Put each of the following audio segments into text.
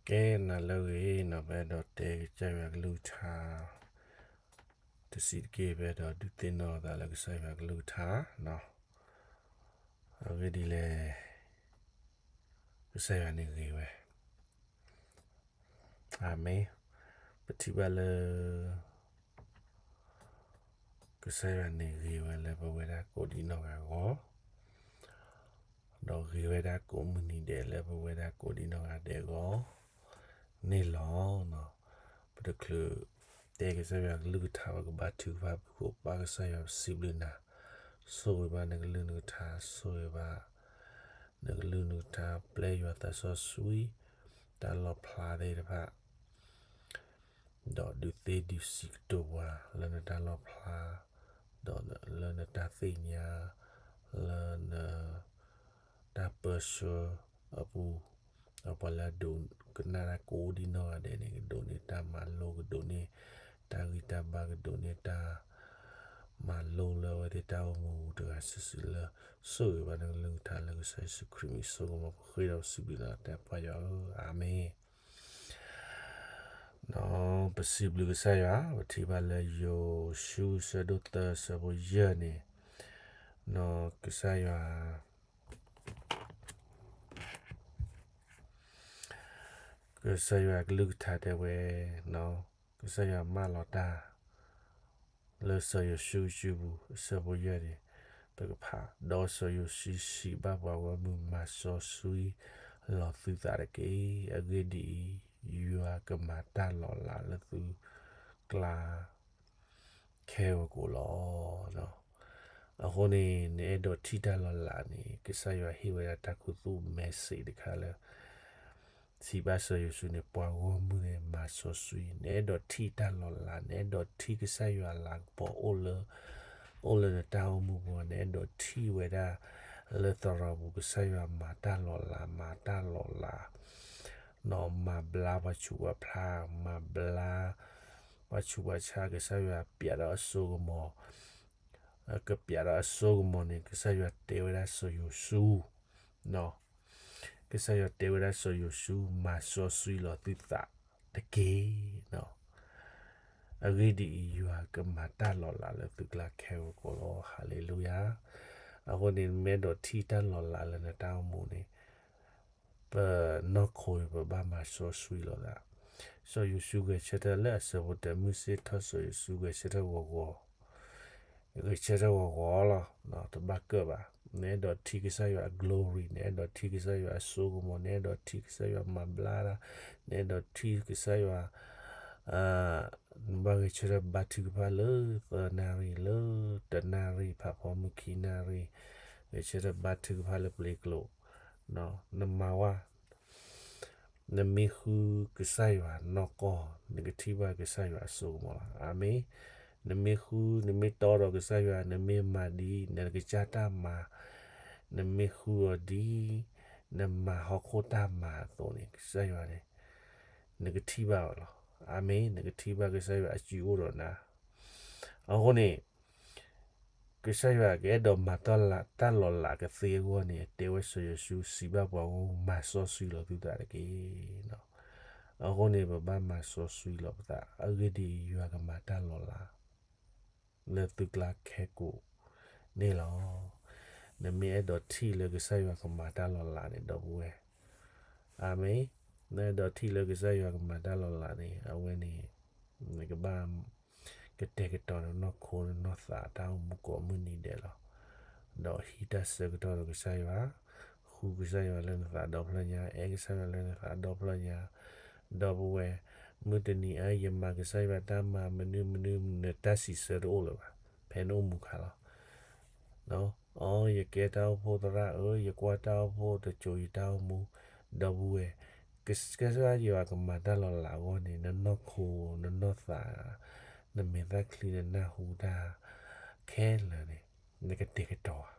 ကဲနၤလၢအဂ့ၤနီၤ, ပအဲၣ်ဒိးတဲကစၢ်ယွၤကလုၢ်ကထါ တဆံးတက့ၢ်, ပအဲၣ်ဒိးဒုးသ့ၣ်နီၣ်သးလၢကစၢ်ယွၤကလုၢ်ကထါနီၤ. အဂ့ၢ်ဒ်လဲၣ်, ကစၢ်ယွၤန့ၣ်ဂ့ၤဝဲ. အၤမ့ၣ်. ပထံၣ်ဘၣ်လၢ ကစၢ်ယွၤန့ၣ်ဂ့ၤဝဲလၢပဝဲဒၣ်ကိးဒံနီၢ်ဂၤအဂီၢ်, ဒီးဂ့ၤဝဲဒၣ်ကိးမုၢ်နံၤဒဲးလၢပဝဲဒၣ်ကိးဒံနီၢ်ဂၤဒဲးအဂီၢ်န့ၣ်လီၤ. ပတချုးတဲကစၢ်ယွၤကလုၢ်ကထါ ပကဘါထုကဖၣ်ဖုၣ်ကိာ်ပၢ်ကစၢ်ယွၤ ပစံးဘျုးနၤ, ဆိၣ်ဂ့ၤဘၣ်နကလုၢ်နကထါ, ဆိၣ်ဂ့ၤဘၣ် နကလုၢ်နကထါ, ပျဲယွၤသးစီဆှံ တၢ်လီၣ်ဖျါသ့ၣ်တဖၣ် ဒီးဒုးသ့ဒုးစံးကတိၤပှၤလၢနတၢ်လီၣ်ဖျါ, ဒီးလၢနတၢ်သ့ၣ်ညါ, လၢန တၢ်ပၢဆှၢအပူၤ, ဒီးပှၤလၢအဒိကနၣ်တၢ်ကိးဒံနီၢ်ဂၤဒဲးန့ၣ် ကဒိးန့ၢ်တၢ်မၤလိ, ကဒိးန့ၢ်တၢ်ဂံၢ်တၢ်ဘါ, ကဒိးန့ၢ်တၢ်မၤလိလၢအဝဲသ့ၣ်တၢ်အိၣ်မူတဂၤစုာ်စုာ်လၢ ဆိၣ်ဂ့ၤဘၣ်နကလုၢ်နကထါလၢကစၢ်ယ့ၣ်ၡူးခရံာ်မံၤ ဆိၣ်ဂ့ၤမး ပဃ့ဒီးပစံးဘျုးနၤ တၢ်ပၢ်ယွၤဧၢ, အၤမ့ၣ်. ဒီးပစံးဘျုးကစၢ်ယွၤ, ပထံၣ်ဘၣ်လၢယိၤၡူ အဆၢဒိၣ်သၢ အဆၢဖိယဲၢ်န့ၣ်, ဒီးကစၢ်ယွၤ ကစၢ်ယွၤကလုၢ်ကထါတဲဝဲ, ကစၢ်ယွၤမၢလီၤတၢ် လၢစီၤယိၤၡူအစုပူၤ အဆၢဖိယဲၢ်န့ၣ်, ပကဖး, ဒီးစီၤယိၤၡူစံးဘၣ်ပှၤဂီၢ်မုၢ်, မၤစီဆှံလီၤသုသးတက့ၢ်. အဂ့ၢ်ဒ်အံၤ, ယွၤကမၤတၢ်လီၤလးလၢသုကျါ ခဲဂီၤကိာ်လီၤ. အဃိန့ၣ် နအဲၣ်ဒိးထံၣ်တၢ်လီၤလးန့ၣ် ကစၢ်ယွၤဟ့ၣ်ဝဲဒၣ်တၢ်ခူသူၣ် message တခါလၢ စံးဘၣ်စီၤယိၤၡူန့ၣ် ပှၤဂီၢ်မုၢ်န့ၣ် မၤစီဆှံ, နအဲၣ်ဒိးထံၣ်တၢ်လီၤလး, နအဲၣ်ဒိးထံၣ်ကစၢ်ယွၤအလၤကပီၤအိၣ်လၢ အိၣ်လၢနတၢ်အိၣ်မူပူၤ, နအဲၣ်ဒိးထံၣ်ဝဲဒၣ်လၢသရိာ်ပူၤ ကစၢ်ယွၤမၤတၢ်လီၤလး, မၤတၢ်လီၤလး ဒီးမၤဘျါပှၤဆူးပှၤဖျါ, မၤဘျါ ပှၤဆူးပှၤဆါ, ကစၢ်ယွၤပျးဒီးအစိကမီၤ, ကပျးဒီးအစိကမီၤန့ၣ် ကစၢ်ယွၤတဲဝဲဒၣ်စီၤယိၤၡူ, ကစၢ်ယွၤတဲဝဲဒၣ်စီၤယိၤၡူ မၤစီဆှံလီၤသုသးတက့ၢ်. အဂ့ၢ်ဒ်အံၤ, ယွၤကမၤတၢ်လီၤလးလၢသုကျါခဲဂီၤကိာ်လီၤ. ဟါလ့လူယၤ. အဃိန့ၣ် နမ့ၢ်အဲၣ်ဒိးထံၣ်တၢ်လီၤလးလၢနတၢ်အိၣ်မူန့ၣ် ပနီၢ်ခိန့ၣ် ပဘၣ်မၤစီဆှံလီၤသး. စီၤယိၤၡူဂဲၤဆၢထၢၣ်လၢအဆၢဖိတၢ မုၢ်ဆ့ၣ်ထီၣ်စီၤယိၤၡူဂဲၤဆၢထၢၣ်ဂီၤဂီၤ, ဂဲၤဆၢထၢၣ်ဂီၤဂီၤလီၤ, တဘၣ်ကၢၣ်ဘၣ်. နအဲၣ်ဒိးထံၣ်ကစၢ်ယွၤအ glory, နအဲၣ်ဒိးထံၣ်ကစၢ်ယွၤအစိကမီၤ, နအဲၣ်ဒိးထံၣ်ကစၢ်ယွၤမၤဘျါတၢ်, နအဲၣ်ဒိးထံၣ်ကစၢ်ယွၤ နဘၣ်ဂဲၤဆၢထၢၣ်ဘါထုကဖၣ်လၢသၢနၣ်ရံၣ်, လၢတနၣ်ရံၣ်, ဖးဖီမုၢ်ခံနၣ်ရံၣ်, ဂဲၤဆၢထၢၣ်ဘါထုကဖၣ်လၢပျ့ၤကျိာ်, နမၤဝဲ, နမ့ၢ်ဃုကစၢ်ယွၤနီၢ်ကီၢ်, နကထံၣ်ဘၣ်ကစၢ်ယွၤအစိကမီၤလီၤ. အၤမ့ၣ်. နမ့ၢ်ဃု, နမ့ၢ်တီဒီးကစၢ်ယွၤ, နမ့ၢ်မၤဒ်နကစၢ်တၢ်မၤ, နမ့ၢ်ဃုအီၤဒ်နမၤဟီၣ်ခိၣ်တၢ်မၤအသိးန့ၣ် ကစၢ်ယွၤန့ၣ် နကထံၣ်ဘၣ်အီၤလီၤ. အၤမ့ၣ်. နကထံၣ်ဘၣ်ကစၢ်ယွၤအစုအိၣ်ဒီးနၤ. အဃိန့ၣ် ကစၢ်ယွၤကအဲၣ်ဒိးမၤတၢ်လီၤလးကသ့အဂီၢ်န့ၣ် တဲဝဲစီၤယိၤၡူစံးဘၣ်ပှၤဂီၢ်မုၢ် မၤစီဆှံလီၤသုသးတက့ၢ်. အဃိန့ၣ် ပဘၣ်မၤစီဆှံလီၤပသး, အဂ့ၢ်ဒ်အံၤ, ယွၤကမၤတၢ်လီၤလး လၢသုကျါခဲကိာ်န့ၣ်လီၤ. နမ့ၢ်အဲၣ်ဒိးထံၣ်လၢကစၢ်ယွၤကမၤတၢ်လီၤလးန့ၣ် ဒီပုၢ်ဝဲၢ်, အၤမ့ၣ်, နအဲၣ်ဒိးထံၣ်လၢကစၢ်ယွၤကမၤတၢ်လီၤလးန့ၣ် အဝဲန့ၣ် နကဘၣ်ကတဲာ်ကတီၤနနီၢ်ခိနနီၢ်သးတၢ်အိၣ်မူကိးမုၢ်နံၤဒဲးလီၤ. ဒီးဟံးတၢ်ဆၢကတီၢ်ဒီးကစၢ်ယွၤ, ဃုကစၢ်ယွၤလၢနသးဒီဖျၢၣ်ညါ, အဲၣ်ကစၢ်ယွၤလၢနသးဒီဖျၢၣ်ညါ, ဒီပုၢ်ဝဲၢ်, မုၢ်တနံၤအံၤ ယမၤကစၢ်ယွၤတၢ်မၤမနုၤမနုၤ နတၢ်စံးဆၢတအိၣ်လၢၤဘၣ်, ဖဲနအိၣ်မူခါလီၤ. အီ, ယကဲတၢ်အိၣ်ဖှိၣ်သရၣ်ဧၢ, ယကွၢ်တၢ်အိၣ်ဖှိၣ်တစိၤယတၢ်အိၣ်မူ, ဒီပုၢ်ဝဲၢ်, ကစၢ်ယွၤကမၤတၢ်လီၤလးအဂီၢ်န့ၣ် နနီၢ်ခိ, နနီၢ်သး, နမဲာ်သၣ်ချံ, နနၢ်ဟူတၢ်ခဲလၢာ်န့ၣ် နကတဲာ်ကတီၤဧါ.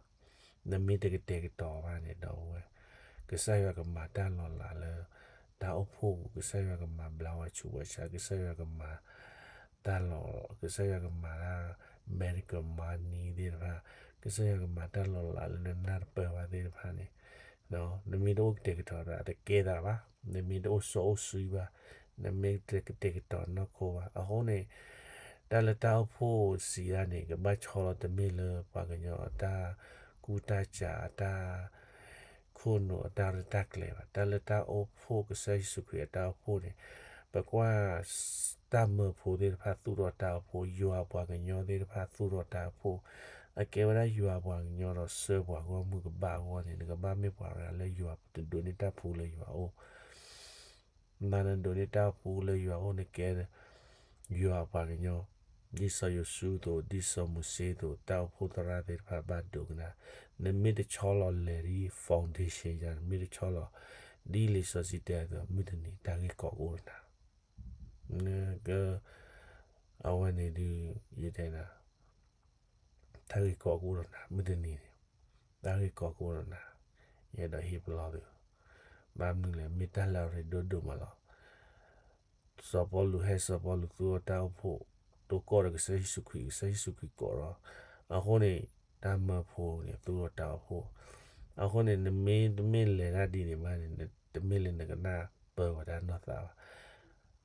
နမ့ၢ်တကတဲာ်ကတီၤဘၣ်န့ၣ် ဒီပုၢ်ဝဲၢ်, ကစၢ်ယွၤကမၤတၢ်လီၤလးလၢတၢ်အိၣ်ဖှိၣ်ပူၤ, ကစၢ်ယွၤကမၤဘျါဝဲဆူးဝဲဆါ, ကစၢ်ယွၤကမၤတၢ်လီၤ, ကစၢ်ယွၤကမၤတၢ် medical money သ့ၣ်တဖၣ်, ကစၢ်ယွၤကမၤတၢ်လီၤလးလၢနနၢ်တပၢၢ်ဘၣ်သ့ၣ်တဖၣ်န့ၣ်, နမ့ၢ်တအိၣ်ကတဲာ်ကတီၤဒီး အတကဲသးဘၣ်. နမ့ၢ်တအိၣ်စီအိၣ်ဆှံဘၣ်, နမ့ၢ်တကတဲာ်ကတီၤနီၢ်ခိဘၣ်. အဃိန့ၣ် တၢ်လၢတၢ်အိၣ်ဖှိၣ်စံးဒၣ်န့ၣ် ကဘၣ်ဆီလီၤတမ့ၢ်လၢပှၤကညီအတၢ်ကူၣ်တၢ်စး အတၢ်ခိၣ်နူာ် အတၢ်ရဲၣ်တၢ်ကျဲၤဘၣ်. တၢ်လၢတၢ်အိၣ်ဖှိၣ် ကစၢ်ယ့ၣ်ၡူးခရံာ်အတၢ်အိၣ်ဖှိၣ်န့ၣ် ပကွၢ် တၢ်မၢဖိသ့ၣ်တဖၣ်သူၣ်ထီၣ်တၢ်အိၣ်ဖှိၣ်, ယွၤပှၤကညီသ့ၣ်တဖၣ်သူၣ်ထီၣ်တၢ်အိၣ်ဖှိၣ်, အကဲဝဲဒၣ်ယွၤပှၤကညီဒီးဆှၢပှၤဂီၢ်မုၢ်ကဘၣ်အဂီၢ်န့ၣ် နကဘၣ်မ့ၢ်ပှၤတဂၤလၢယွၤတဒိးန့ၢ်တၢ်ဖှူလၢယွၤအိၣ် မ့ၢ်နဒိးန့ၢ်တၢ်ဖှူလၢယွၤအိၣ် နကဲယွၤပှၤကညီ, ဒ်စီၤယိၤၡူအသိး, ဒ်စီၤမိၤၡ့အသိး, တၢ်အိၣ်ဖှိၣ်သရၣ်သ့ၣ်တဖၣ်ဘၣ်ဒိကနၣ်, နမ့ၢ်တဆီလီၤလဲၤဒ် foundation ယၤ, နမ့ၢ်တဆီလီၤ ဒ်လံာ်စီဆှံတဲအသိး မုၢ်တနံၤတၢ်ဂ့ၢ်ကီကအိၣ်ဒီးနၤ, က အဝဲန့ၣ်ဒုး ယတဲနၤ တၢ်ဂ့ၢ်ကီကအိၣ်ဒီးနၤ မုၢ်တနံၤန့ၣ်, တၢ်ဂ့ၢ်ကီကအိၣ်ဒီးနၤ, ယအဲၣ်ဒိးဟ့ၣ်ပလီၢ်သု, ဘၣ်မနုၤလဲၣ် မ့ၢ်တၢ်လၢအရ့ဒိၣ်ဒိၣ်မးလီၤ. စီၤပီလူးဟဲ စီၤပီလူးသူၣ်ထီၣ်တၢ်အိၣ်ဖှိၣ်, တိကိၢ်ဒီးကစၢ်ယ့ၣ်ၡူးခရံာ်, ကစၢ်ယ့ၣ်ၡူးခရံာ်ကိးဒီး, အဃိန့ၣ် တၢ်မၢဖိန့ၣ် သူၣ်ထီၣ်တၢ်အိၣ်ဖှိၣ်, အဃိန့ၣ် နမ့ၢ်တမ့ၢ်လဲၤတၢ်ဒ်န့ၣ်မးန့ၣ် တမ့ၢ်လၢနကနၢ်ပၢၢ်ဝဲဒၣ်နီၢ်သးဘၣ်,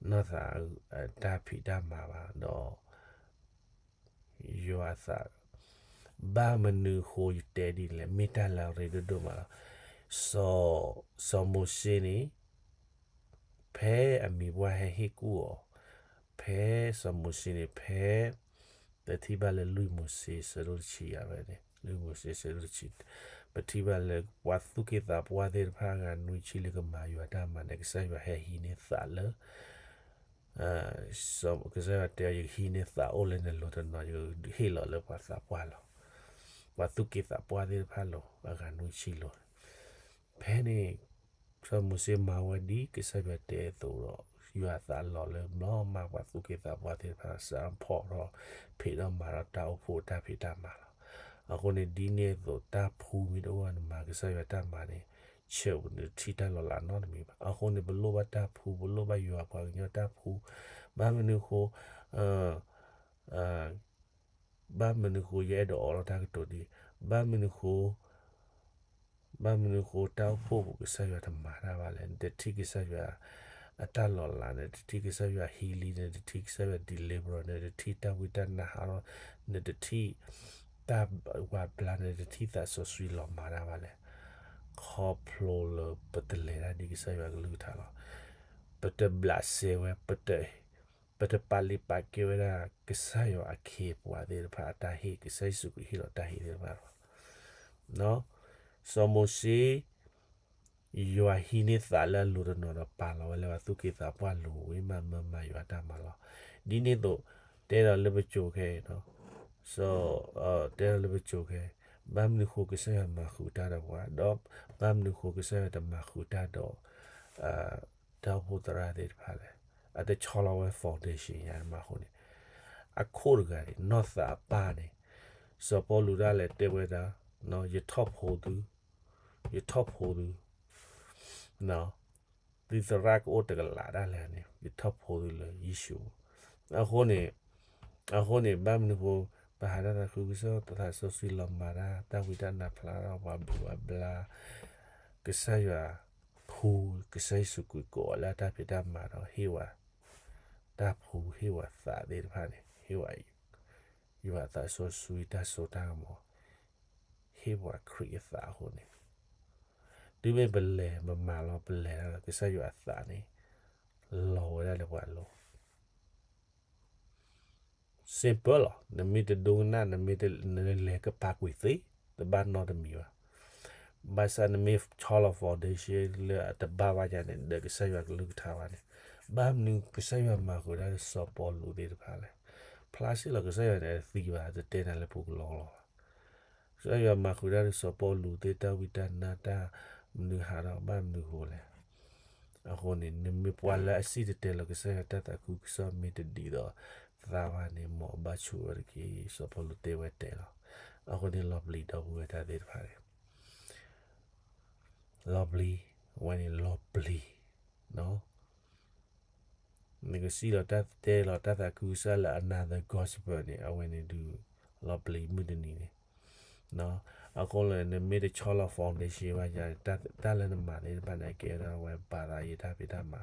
နီၢ်သးတၢ်ဖံးတၢ်မၤဘၣ် ဒီး ယွၤအသး, ဘၣ်မနုၤဃိယတဲဒ်န့ၣ်လဲၣ် မ့ၢ်တၢ်လၢအရ့ဒိၣ်ဒိၣ်မးလီၤ. စီၤ, စီၤမိၤၡ့န့ၣ် ဖဲအမံၤပှၢ်ဟဲဟ့ၣ်ကူၣ်အီၤ, ဖဲစီၤမိၤၡ့န့ၣ် ဖဲ ပထံၣ်ဘၣ်လၢလွံၢ်မိၤၡ့ဆၢဒိၣ်တဆံယၤဖဲန့ၣ် လွံၢ်မိၤၡ့ဆၢဒိၣ်တဆံ, ပထံၣ်ဘၣ်လၢပှၤသူၣ်က့သးပှၢ်သ့ၣ်တဖၣ်အဂၤနွံဆံလၢကမၤယွၤတၢ်မၤန့ၣ် ကစၢ်ယွၤဟဲဟံးန့ၢ်သးလၢ ကစၢ်ယွၤတဲအီၤ ယကဟံးန့ၢ်သးအိၣ်လၢနလိၤတနီၤ ယကဟ့ၣ်လီၤလၢပှၤသးပှၢ်လီၤ. ပှၤသူၣ်က့သးပှၢ်သ့ၣ်တဖၣ်လီၤ အဂၤနွံဆံလီၤ. ဖဲန့ၣ် စီၤမိၤၡ့မၤဝဲဒ်ကစၢ်ယွၤတဲအသိးဒီး ယွၤအသးလီၤလၢဘျီမး ပှၤသူၣ်က့သးပှၢ်သ့ၣ်တဖၣ် စးထီၣ်ဖီၣ်ထီၣ် ဖံးထီၣ်မၤထီၣ်တၢ်အိၣ်ဖှိၣ်တၢ်ဖံးတၢ်မၤလီၤ. အဃိန့ၣ် ဒ်န့ၣ်အသိး တၢ်ဖှူမ့ၢ်တအိၣ် နမၤကစၢ်ယွၤတၢ်မၤန့ၣ် ဆၢပနုာ်ထံၣ်တၢ်လီၤလးနီတမံၤဘၣ်. အဃိန့ၣ် ပလိၣ်ဘၣ်တၢ်ဖှူ ပလိၣ်ဘၣ်ယွၤပှၤကညီတၢ်ဖှူ, ဘၣ်မနုၤဃိ ဘၣ်မနုၤဃိ ယအဲၣ်ဒိးအိးထီၣ်တၢ်ကတိၤဒ်အံၤ, ဘၣ်မနုၤဃိ ဘၣ်မနုၤဃိ တၢ်အိၣ်ဖှိၣ်ပူၤ ကစၢ်ယွၤတမၤတၢ်ဘၣ်လဲၣ်. နတထံၣ်ကစၢ်ယွၤအတၢ်လီၤလး, နတထံၣ်ကစၢ်ယွၤ healing, နတထံၣ်ကစၢ်ယွၤ deliverance, နတထံၣ်တၢ်ဝံတၢ်နါဟးထီၣ်, နတထံၣ်တၢ်ဝၤဘျါ, နတထံၣ်သးစီဆှံလီၤမၤတၢ်ဘၣ်လဲၣ်. ခီဖျိလၢပတလဲၤတၢ်ဒ်ကစၢ်ယွၤကလုၢ်ကထါလီၤ. ပတဘျးစဲဝဲ ပတ ပတပာ်လံပာ်ကဲဝဲဒၣ် ကစၢ်ယွၤအခ့အပှၤသ့ၣ်တဖၣ်အတၢ်ဟ့ၣ်, ကစၢ်ယ့ၣ်ၡူးခရံာ်ဟ့ၣ်လီၤတၢ်ဟ့ၣ်သ့ၣ်တဖၣ်လီၤ. စီၤမိၤၡ့ ယွၤဟံးန့ၢ်သးလၢအလိၤတနီၤဒီး ပာ်လီၤဝဲလၢပှၤသူၣ်က့သးပှၢ်လိၤ ဝံၤမးမၢမၤယွၤတၢ်မၤလီၤ. ဒ်န့ၣ်အသိး တဲဒီးလၢပစိၤခဲအံၤ, တဲဒီးလၢပစိၤခဲအံၤ, ဘၣ်မနုၤဃိကစၢ်ယွၤမၤဃုာ်တၢ်ဒီးပှၤ, ဒီးဘၣ်မနုၤဃိကစၢ်ယွၤတမၤဃုာ်တၢ်ဒီး တၢ်အိၣ်ဖှိၣ်သရၣ်သ့ၣ်တဖၣ်လဲၣ်. အတဆီလီၤဝဲ foundation ယၤတမၤအဃိန့ၣ်, အခိၣ်တဂၤန့ၣ် နီၢ်သးအပၢ်န့ၣ်, စီၤပီလူးဒၣ်လဲာ်တဲဝဲဒၣ်, ယထီၣ်ဖိသု, ယထီၣ်ဖိသု, သုသရၣ်ကအိၣ်တကလးဒၣ်လဲာ်န့ၣ် ယထီၣ်ဖိသုလၢယ့ၣ်ၡူး. အဃိန့ၣ်, အဃိန့ၣ် ဘၣ်မနုၤဃိ ပဟးတၢ်သးခုကစီၣ် သးစီဆှံလီၤမၤတၢ် တၢ်ဝံတၢ်နါဖျါထီၣ် ပှၤဘျါဘျါ, ကစၢ်ယွၤဖှူ ကစၢ်ယ့ၣ်ၡူးခရံာ်ကိးအီၤလၢအတၢ်ဖံးတၢ်မၤဒီး ဟ့ၣ်ဝဲ တၢ်ဖှူ ဟ့ၣ်ဝဲသးသ့ၣ်တဖၣ်န့ၣ် ဟ့ၣ်ဝဲ ယွၤအသးစီဆှံတၢ်စိတၢ်ကမီၤ ဟ့ၣ်ပှၤခရံာ်အသးအဃိန့ၣ်, တုၤမ့ၢ်ပလဲၤပမၤလီၤ ပလဲၤတၢ်လီၤကစၢ်ယွၤအသးန့ၣ် လီၤဝဲဒၣ်လၢပှၤလိၤ simple လီၤ. နမ့ၢ်တဒိကနၣ် နမ့ၢ်တလဲၤကပာ်ကွံာ်သ့ တဘၣ်နီတမံၤဘၣ်. ဘၣ်ဆၣ်နမ့ၢ်ဆီလီၤ foundation လၢအတဘၣ်ဘၣ်ယၤန့ၣ် ဒီးကစၢ်ယွၤကလုၢ်ကထါဘၣ်န့ၣ်, ဘၣ်မနုၤကစၢ်ယွၤမၤဃုာ်တၢ်ဒီးစီၤပီလူးသ့ၣ်တဖၣ်လဲၣ်. ဖျါစ့ၢ်လီၤ ကစၢ်ယွၤန့ၣ်သံဘၣ် တတဲနၤလၢပူၤကလီကလီဘၣ်. ကစၢ်ယွၤမၤဃုာ်တၢ်ဒီးစီၤပီလူးသ့ၣ် တၢ်ဝံတၢ်နါတၢ်မနုၤဟးထီၣ် ဘၣ်မနုၤဃိလဲၣ်. အဃိန့ၣ် နမ့ၢ်ပှၤလၢအစံၣ်တဲၤတဲလီၤကစၢ်ယွၤတၢ်သးခုကစီၣ်မ့ၢ်တဒ်သိးသးဘၣ်န့ၣ် မ်အဘၣ်ဆိၣ်ဝဲတက့ၢ်. စီၤပီလူးတဲဝဲတဲလီၤ. အဃိန့ၣ် လီၤပျံၤဒီပုၢ်ဝဲၢ်တၢ်သ့ၣ်တဖၣ်န့ၣ် လီၤပျံၤ, အဝဲန့ၣ်လီၤပျံၤ, နကစံၣ်လီၤတၢ်တဲလီၤတၢ်သးခုကစီၣ်လၢ another gospel န့ၣ် အဝဲန့ၣ်ဒုး လီၤပျံၤမုၢ်တနံၤန့ၣ်, အဃိန့ၣ် နမ့ၢ်တဆီလီၤ foundation ဘၣ်ယၤန့ၣ် တၢ်လၢနမၤသ့ၣ်တဖၣ်န့ၣ် အကဲထီၣ်ဝဲဘၣ်သးယံၤတၢ်ဖံးတၢ်မၤ,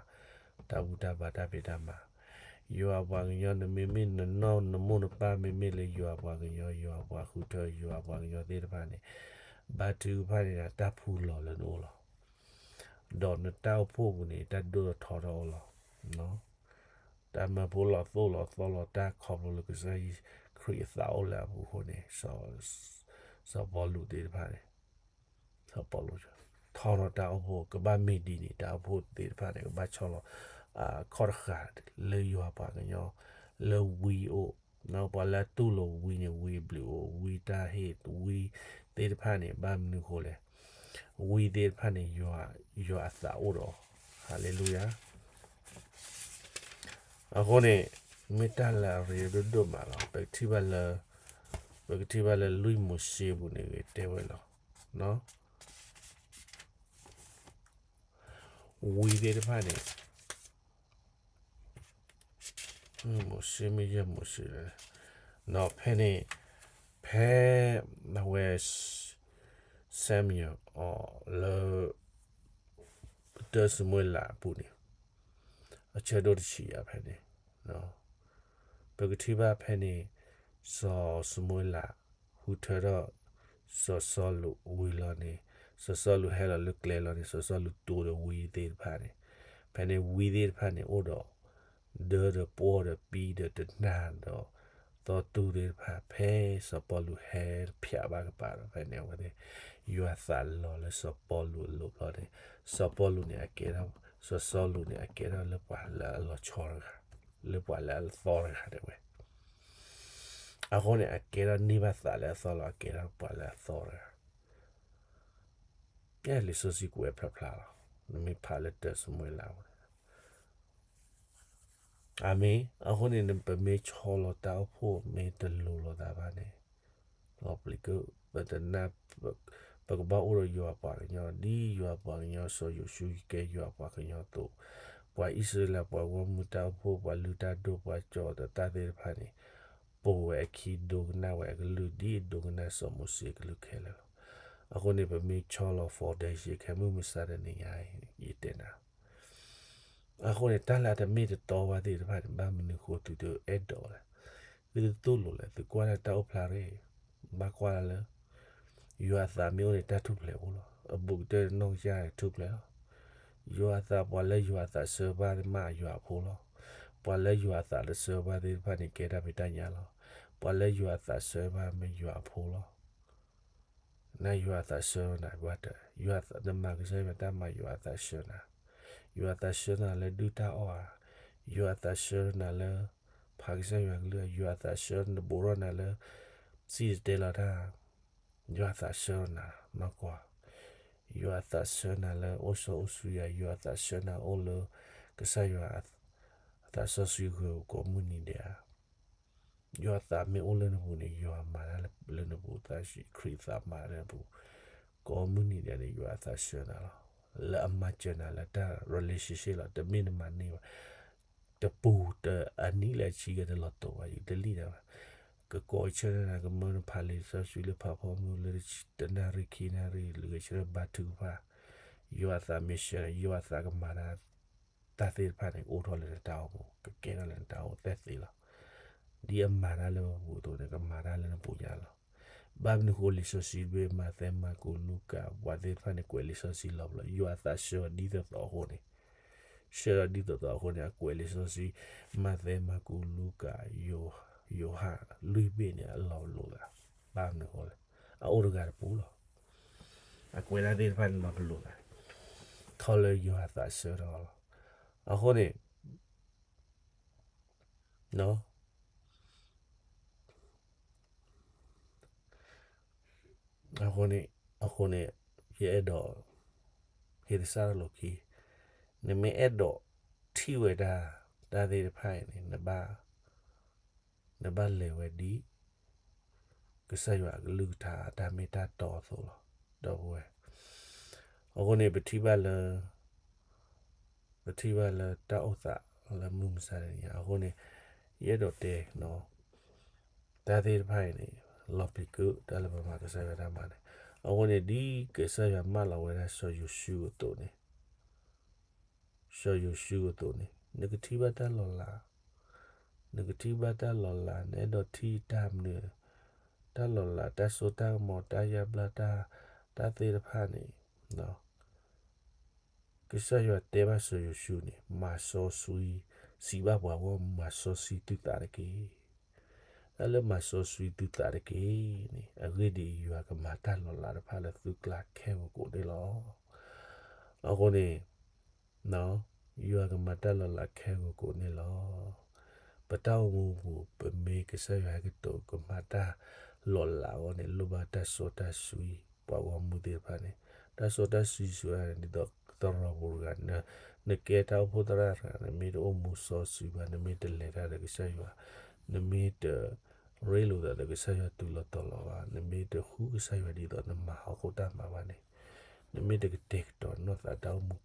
တၢ်ဘူၣ်တၢ်ဘါတၢ်ဖံးတၢ်မၤ, ယွၤပှၤကညီ နမ့မ့ၢ်နနီၢ်နမိၢ်နပၢ် မ့မ့ၢ်လၢယွၤပှၤကညီ ယွၤပှၤဃုထၢ ယွၤပှၤကညီသ့ၣ်တဖၣ်န့ၣ်, ဘါထုကဖၣ်န့ၣ် တၢ်ဖှူလီၤလၢနအိၣ်လီၤ. ဒီးနတၢ်အိၣ်ဖှိၣ်ပူၤန့ၣ် တၢ်ဒိၣ်ထီၣ်ထီထီၣ်အိၣ်လီၤ. တၢ်မၢဖိလီၤသိၣ်လီၤသီလီၤ တၢ်ခီဖျိလၢကစၢ်ယ့ၣ်ၡူးခရံာ်အသးအိၣ်လၢအပူၤအဃိန့ၣ်, စီၤပီလူးသ့ၣ်တဖၣ်န့ၣ်, စီၤပီလူး ထီထီၣ်တၢ်အိၣ်ဖှိၣ် ကဘၣ်မ့ၢ်ဒ်န့ၣ် တၢ်အိၣ်ဖှိၣ်သ့ၣ်တဖၣ်န့ၣ် ကဘၣ်ဆီလီၤ ခီၣ်တဃာ်လၢယွၤပှၤကညီ လၢဝံအိၣ်, ပှၤလၢအတူၢ်လိာ်ဝံန့ၣ် ဝံအဘျုးအိၣ်, ဝံတၢ်ဟ့ၣ် ဝံသ့ၣ်တဖၣ်န့ၣ် ဘၣ်မနုၤဃိလဲၣ်, ဝံသ့ၣ်တဖၣ်န့ၣ် ယွၤအသးအိၣ်ဒီး, ဟါလ့လူယၤ. အဃိန့ၣ် မ့ၢ်တၢ်လၢအရ့ဒိၣ်ဒိၣ်မးလီၤ. ပကထံၣ်ဘၣ်လၢ, ပကထံၣ်ဘၣ်လၢလွံၢ်မိၤၡ့ပူၤန့ၣ်ဂ့ၤ တဲဝဲလီၤ. ဝံသ့ၣ်တဖၣ်န့ၣ် မိၤၡ့မ့ၢ်ယဲၢ်မိၤၡ့, ဒီးဖဲန့ၣ်, ဖဲ, အဝဲ, Samuel အီၤလၢ တၢၢ်စမူၤအ့လးအပူၤန့ၣ်, အဆၢဒိၣ်တဆံယၤဖဲန့ၣ်, ပကထံၣ်ဘၣ်ဖဲန့ၣ်, စီၤစမူၤအ့လး ဃုထၢထီၣ် စီၤစီလူးဝံၤလီၤန့ၣ်, စီၤစီလူးဟဲလီၤလၢကျဲလီၤန့ၣ် စီၤစီလူးတိၤဒီးဝံသ့ၣ်တဖၣ်န့ၣ်, ဖဲန့ၣ်ဝံသ့ၣ်တဖၣ်န့ၣ်အိၣ်ဒီး ဒၢဒီးပှီၢ်ဒီးပံဒီးတနၢ်ဒီး သီတူၢ်သ့ၣ်တဖၣ် ဖဲစီၤပီလူးဟဲဖျိးဘၣ်ကပၤဒီး ဖဲန့ၣ်အဝဲသ့ၣ်, ယွၤသးလီၤလၢစီၤပီလူးအလိၤဘျီန့ၣ်, စီၤပီလူးန့ၣ် အကဲထီၣ်, စီၤစီလူးန့ၣ် အကဲထီၣ်လၢပှၤလၢအလီၤဆီတဂၤ, လၢပှၤလၢအသီတဂၤတဲဝဲ အဃိန့ၣ် အကဲထီၣ်န့ၢ်ဘၣ်သးလၢအသီလီၤ, အကဲထီၣ်ပှၤလၢအသီတဂၤ, လံာ်စီဆှံကွဲးဖျါဖျါလီၤ, နမ့ၢ်ဖးလၢတၢၢ်စမူၤအ့လးန့ၣ် အမ့ၢ်, အဃိန့ၣ် ပမ့ၢ်ဆီလီၤတၢ်အိၣ်ဖှိၣ် မ့ၢ်တလိၤလိာ်သးဘၣ်န့ၣ်, လီၤပျံၤက, ပတနၢ်, ပကဘၣ်အိၣ်ဒီးယွၤပှၤကညီ ဒ်ယွၤပှၤကညီစီၤယိၤၡူကဲယွၤပှၤကညီအသိး, ပှၤအံၣ်စရ့လး ပှၤဂီၢ်မုၢ်တၢ်အိၣ်ဖှိၣ် ပှၤလုၢ်တၢ်ဒိၣ် ပှၤကၠီတၢ်သ့ၣ်တဖၣ်န့ၣ်, ပိာ်ဝဲအခံ ဒိကနၣ်ဝဲအကလုၢ် ဒ်အဒိကနၣ်စီၤမိၤၡ့အကလုၢ်ခဲလၢာ်လီၤ. အဃိန့ၣ် ပမ့ၢ်ဆီလီၤ foundation ခဲမုၢ်မဆါတနံၤညါအံၤ ယတဲနၤ အဃိန့ၣ် တၢ်လၢအတမ့ၢ်တတီဘၣ်သ့ၣ်တဖၣ်န့ၣ် ဘၣ်မနုၤဃိသုတအဲၣ်ဒိးလဲၣ်, သုတတူၢ်လိာ်လဲၣ်, သုကွၢ်လၢတၢ်အိၣ်ဖျါရ့ၣ်, ဘၣ်ကွၢ်လၢ, ယွၤအသးမ့ၢ်အိၣ်န့ၣ် တၢ်ထူၣ်ဖျဲးအိၣ်လီၤ, အဘူးကတၢၢ်နီၢ်ကစၢ်န့ၣ်ထူၣ်ဖျဲးလီၤ. ယွၤအသး ပှၤလၢယွၤအသးဆှၢဘၣ်မ့ၢ်ယွၤအဖိလီၤ. ပှၤလၢယွၤအသးတဆှၢဘၣ်သ့ၣ်တဖၣ်န့ၣ် ကဲတၢ်ဖံးတၢ်ညၣ်လီၤ. ပှၤလၢယွၤအသးဆှၢဘၣ်မ့ၢ်ယွၤအဖိလီၤ. နယွၤအသးဆှၢနၤဘၣ်တၢ်, ယွၤနမၤကစၢ်ယွၤတၢ်မၤ ယွၤအသးဆှၢနၤ, ယွၤအသးဆှၢနၤလၢဒုၣ်တၢ်အီၣ်ဧါ, ယွၤအသးဆှၢနၤလၢ ဖးကစၢ်ယွၤကလုၢ်ဧါ, ယွၤအသးဆှၢနဘိးထီၣ်နၤလၢ စံၣ်တဲၤတဲလီၤတၢ်, ယွၤအသးဆှၢနၤနီၢ်ကီၢ်, ယွၤအသးဆှၢနၤလၢအိၣ်စီအိၣ်ဆူယၤ, ယွၤအသးဆှၢနၤအိၣ်လၢ ကစၢ်ယွၤ အသးစီဆှံဂၢၢ်ကိးမုၢ်နံၤဒဲးဧါ. ယွၤအသးမ့ၢ်အိၣ်လၢနပူၤန့ၣ် ယွၤမၤတၢ်လၢနပူၤ, သးဆံးခရံာ်သးမၤလၢနပူၤ, ကိးမုၢ်နံၤဒဲးန့ၣ် ယွၤအသးဆှၢနၤလီၤ. လၢအမၤစၢၤနၤလၢတၢ် relationship လီၤ, တမ့ၢ်နမၤန့ၢ်ဘၣ်, တပူၤတအနံၣ်လၢအဆံဂ့ၤ တလီၤတိာ်ဘၣ်, ယတလံၣ်နၤဘၣ်. ကကိးဆၢနၤ ကမၢနဖးလံာ်စီဆှံလၢဖးဖီမုၢ်လၢ တနၣ်ရံၣ်ခံနၣ်ရံၣ် လၢဂဲၤဆၢထၢၣ်ဘါထုကဖၣ်, ယွၤအသးမ့ၢ်ဆှၢနၤ, ယွၤအသးကမၤတၢ် တၢ်သ့ၣ်တဖၣ်န့ၣ် ကအိၣ်ထီၣ်လၢနတၢ်အိၣ်မူ, ကကဲထီၣ်လၢနတၢ်အိၣ်သ့ၣ်သ့ၣ်လီၤ. ဒ်အမၤတၢ်လၢပပူၤအသိးန့ၣ် ကမၤတၢ်လၢနပူၤညါလီၤ. ဘၣ်မနုၤဃိလံာ်စီဆှံတဘ့ၣ် မးသဲ မၢ်ကူး လူၤကၣ် ပှၤသ့ၣ်တဖၣ်န့ၣ် ကွဲးလံာ်စီဆှံလီၤဘျီ, ယွၤအသးဆှၢအီၤဒ်သိးသိးအဃိန့ၣ်, ဆှၢအီၤဒ်သိးသိးအဃိန့ၣ် အကွဲးလံာ်စီဆှံ မးသဲ မၢ်ကူး လူၤကၣ် ယိၤဟၣ် လွံၢ်ဘ့ၣ်န့ၣ် အလီၤပလိာ်သး, ဘၣ်မနုၤဃိလဲၣ်, အအိၣ်တဂၤတပူၤလီၤ. အကွဲးတၢ်သ့ၣ်တဖၣ်န့ၣ်လီၤပလိာ်သး, ထီၣ်လၢယွၤအသးဆှၢထီၣ်လီၤ. အဃိန့ၣ် အဃိန့ၣ်, အဃိန့ၣ် ယအဲၣ်ဒိး ဟ့ၣ်သဆၣ်ထီၣ်လိာ်ခံ, နမ့ၢ်အဲၣ်ဒိးထံၣ်ဝဲဒၣ် တၢ်သ့ၣ်တဖၣ်အံၤန့ၣ် နဘၣ်, နဘၣ်လဲၤဝဲဒ် ကစၢ်ယွၤအကလုၢ်ကထါ တၢ်မ့ၢ်တၢ်တီအသိးလီၤ. ဒီပုၢ်ဝဲၢ်, အဃိန့ၣ် ပထံၣ်ဘၣ်လၢ ပထံၣ်ဘၣ်လၢတၢ်အိၣ်သးလၢမုၢ်မဆါတနံၤညါ, အဃိန့ၣ် ယအဲၣ်ဒိးတဲ တၢ်သ့ၣ်တဖၣ်အံၤန့ၣ် လီၤပျံၤကၢ တၢ်လၢပမၤကစၢ်ယွၤတၢ်မၤန့ၣ်, အဃိန့ၣ် ဒ်ကစၢ်ယွၤမၢလီၤဝဲဒၣ်စီၤယိၤၡူအသိးန့ၣ်, စီၤယိၤၡူအသိးန့ၣ် နကထံၣ်ဘၣ်တၢ်လီၤလး, နကထံၣ်ဘၣ်တၢ်လီၤလး, နအဲၣ်ဒိးထံၣ်တၢ်မနုၤ, တၢ်လီၤလး, တၢ်စိတၢ်ကမီၤ, တၢ်ယါဘျါ, တၢ်သ့ၣ်တဖၣ်န့ၣ် ကစၢ်ယွၤတဲဘၣ်စီၤယိၤၡူန့ၣ်, မၤစီဆှံ, စံးဘၣ်ပှၤဂီၢ်မုၢ်, မၤစီဆှံသုသးတက့ၢ်. တၢ်လၢမၤစီဆှံသုသးတက့ၢ်န့ၣ်, အဂ့ၢ်ဒ်အံၤ, ယွၤကမၤတၢ်လီၤလးတဖၣ်လၢသုကျါခဲဂီၤကိာ်န့ၣ်လီၤ. အဃိန့ၣ် ယွၤကမၤတၢ်လီၤလးခဲဂီၤကိာ်န့ၣ်လီၤ. ပတၢ်အိၣ်မူပူၤ ပမ့ၢ်ကစၢ်ယွၤဟဲကတိၤကမၤတၢ်လီၤလးအဂီၢ်န့ၣ်, လိၣ်ဘၣ်တၢ်စီတၢ်ဆှံ, ပှၤဂီၢ်မုၢ်သ့ၣ်တဖၣ်န့ၣ်, တၢ်စီတၢ်ဆှံစံးဝဲဒၣ်န့ၣ် ဒ်သိးသရိာ်ပူၤတဂၤ, နကဲတၢ်အိၣ်ဖှိၣ်သရၣ်တဂၤ, နမ့ၢ်တအိၣ်မူစီဆှံဘၣ်, နမ့ၢ်တလဲၤတၢ်ဒီးကစၢ်ယွၤ, နမ့ၢ်တရ့လိာ်သးဒီးကစၢ်ယွၤတုၤလီၤတီၤလီၤဘၣ်, နမ့ၢ်တဃုကစၢ်ယွၤဒ်သိးနမၤဟီၣ်ခိၣ်တၢ်မၤဘၣ်န့ၣ်, နမ့ၢ်တကတဲာ်ကတီၤနီၢ်သးတၢ်အိၣ်မူ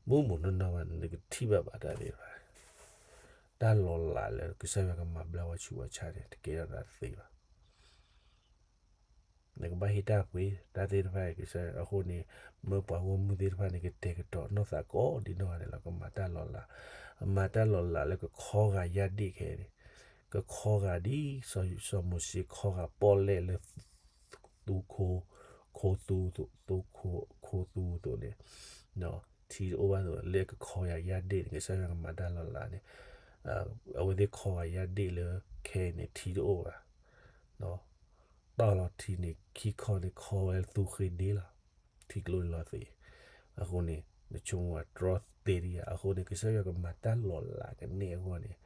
မူးမူးနီၢ်နီၢ်ဘၣ်န့ၣ်, နကထံၣ်ဘၣ်ဘၣ်တၢ်သ့ၣ်တဖၣ်, တၢ်လီၤလးလၢကစၢ်ယွၤကမၤဘျါဝဲဆူးဝဲဆါန့ၣ် တကဲထီၣ်သးတသ့ဘၣ်. နကဘၣ်ဟ့ၣ်တၢ်ပှ့ၤတၢ်သ့ၣ်တဖၣ်အံၤ, ကစၢ်ယွၤအဃိန့ၣ်, မၢပှၤဂီၢ်မုၢ်သ့ၣ်တဖၣ်န့ၣ် ကတဲာ်ကတီၤနီၢ်သးကိးဒံနီၢ်ဂၤဒဲးလီၤ. ကမၤတၢ်လီၤလး, မၤတၢ်လီၤလးလၢကခီဂာ်ယၢ်ဒ့ၣ်ခဲအံၤန့ၣ်, ကခီဂာ်ဒ်စီၤ, စီၤမိၤၡ့ခီဂာ်ပီၣ်လဲၣ်လၢ သူခိ, ခိသူ, သူခိ, ခိသူအသိးန့ၣ်, ထံတအိၣ်ဘၣ်အသိး လၢကခီဂာ်ယၢ်ဒ့ၣ်န့ၣ် ကစၢ်ယွၤကမၤတၢ်လီၤလးန့ၣ်, အဝဲသ့ၣ်ခီဂာ်ယၢ်ဒ့ၣ်လၢခဲအံၤန့ၣ် ထံတအိၣ်ဘၣ်, တီၢ်လီၤထံန့ၣ် ခံခီန့ၣ် ခီဝဲသူဃ့ဒ့လီၤ, ထံကျိလီၤသ့, အဃိန့ၣ် နဆိကမိၣ်တြီသ့ဒံးဧါ. အဃိန့ၣ် ကစၢ်ယွၤကမၤတၢ်လီၤလးကန့ၢ်အဂီၢ်န့ၣ်,